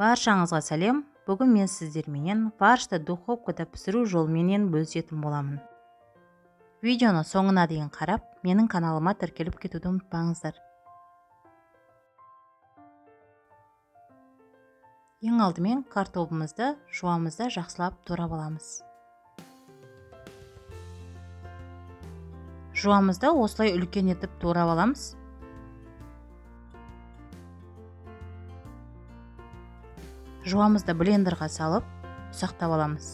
Баршаңызға сәлем. Бүгін мен сіздерменен фаршты духовкада пісіру жолыменен бөлісетін боламын. Видеоны соңына дейін қарап, менің каналыма тіркеліп кетуді ұмытпаңыздар. Ең алдымен картобымызды жуамызда жақсылап турап аламыз. Жуамызды осылай үлкен етіп турап аламыз. Жуамызды блендерға салып, ұсақтап аламыз.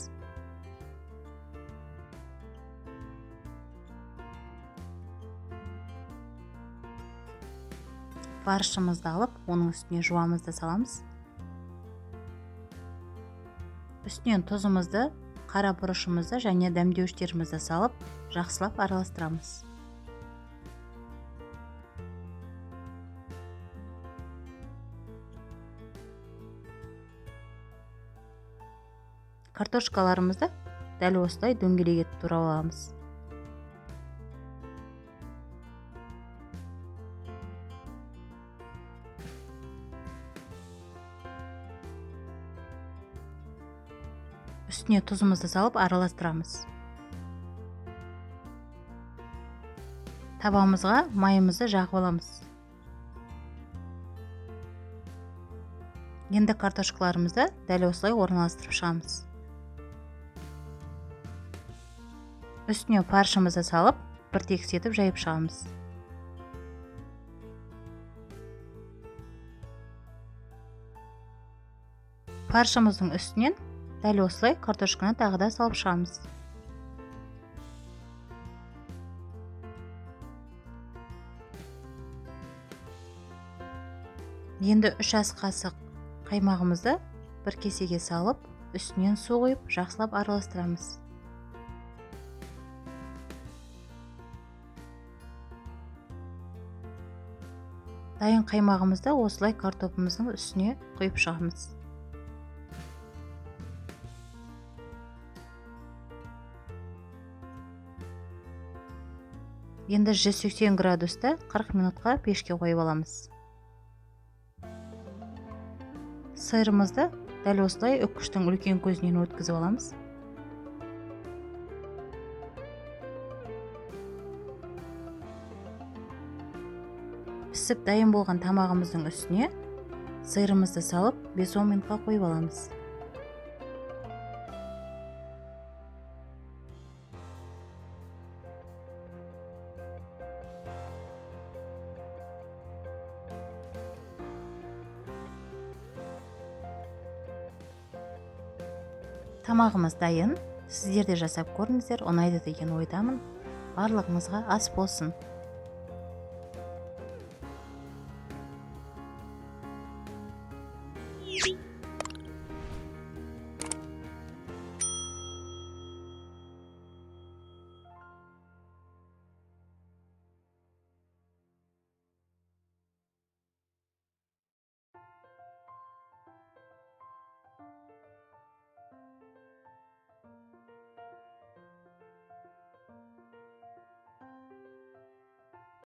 Фаршымызды алып, оның үстіне жуамызды саламыз. Үстінен тұзымызды, қара бұрышымызды және дәмдеуіштерімізді салып, жақсылап араластырамыз. Картошкаларымызды дәл осылай дөңгелек етіп турап аламыз. Үстіне тұзымызды салып араластырамыз. Табамызға майымызды жағып аламыз. Енді картошкаларымызды дәл осылай орналастырып шығамыз. Үстіне фаршымызды салып, бір тегіс етіп жайып шығамыз. Фаршымыздың үстінен дәл осылай картошканы тағы да салып шығамыз. Енді 3 ас қасық қаймағымызды бір кесеге салып, үстінен су құйып, жақсылап араластырамыз. Дайын қаймағымызды осылай картопымыздың үстіне құйып шығамыз. Енді 180 градуста 40 минутқа пешке қойып аламыз. Сырымызды дәл осылай үккіштің үлкен көзінен өткізіп аламыз. Пісіп дайын болған тамағымыздың үстіне сырымызды салып 5-10 минутқа қойып аламыз. Тамағымыз дайын. Сіздер де жасап көріңіздер, ұнайды деген ойдамын. Барлығыңызға ас болсын.